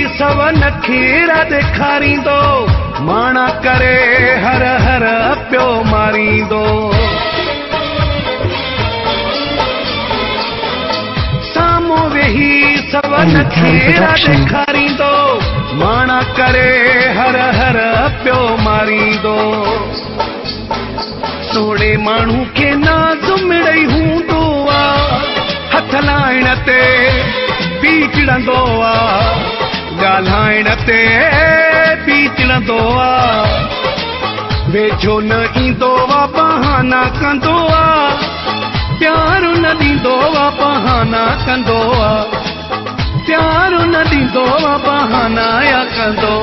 सव नखीरा ॾेखारींदो, माणा करे हर हर पियो मारींदो। साम्हूं वेही सव नखीरा ॾेखारींदो, माणा करे हर हर पियो मारींदो। सुहिणे माण्हू खे नाज़ मिड़ई हूंदो आ, हथ लाइण ते पीचड़ंदो आ, ॻाल्हाइण ते पीचड़ंदो आ। वेझो न ईंदो आ बहाना कंदो आ, प्यार न ॾींदो आ बहाना कंदो आ, प्यार न ॾींदो आ बहाना या कंदो।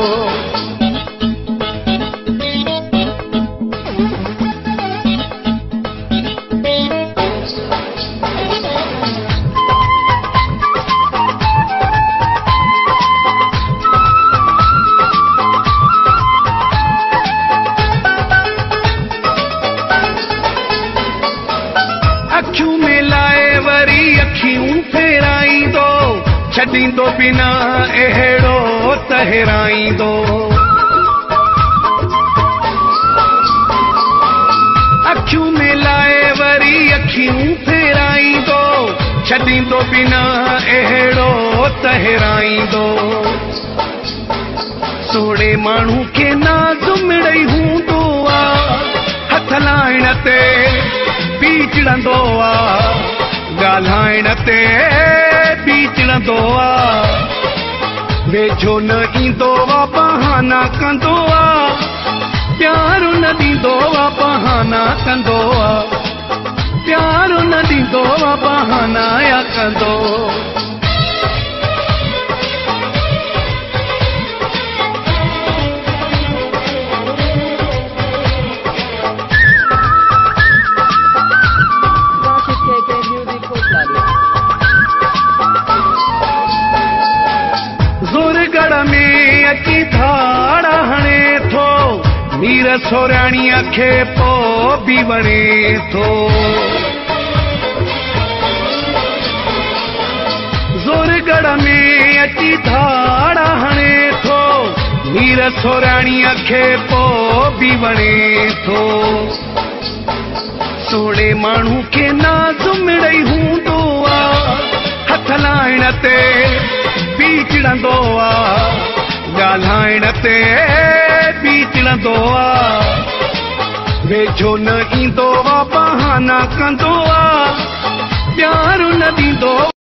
अखियूं में लाए वरी अखियूं फेराईंदो, छॾींदो बिना अहिड़ो तहराईंदो। अखियूं में लाए वरी अखियूं फेराईंदो, छॾींदो बिना अहिड़ो तहराईंदो। सुहिणे माण्हू खे नाज़ मिड़ई हूंदो आ, हथ लाइण ते पीचड़ंदो आ, ॻाल्हाइण ते पीचड़ंदो आ। वेझो न ईंदो आ बहाना कंदो आ, प्यार न ॾींदो आ बहाना कंदो आ, प्यार न ॾींदो आ बहाना या कंदो। ज़ोरगढ़ में अची धाड़ा हणे थो, मीर सोराणीअ खे पोइ बि वणे थो। ज़ोरगढ़ में अची धाड़ा हणे थो, मीर सोराणीअ खे पोइ बि वणे थो। सुहिणे माण्हू खे नाज़ मिड़ई हूंदो आ, हथ लाइण ते पीचड़ंदो आ, ॻाल्हाइण ते पीचड़ंदो आ। वेझो न ईंदो आ बहाना कंदो आ, प्यार न ॾींदो।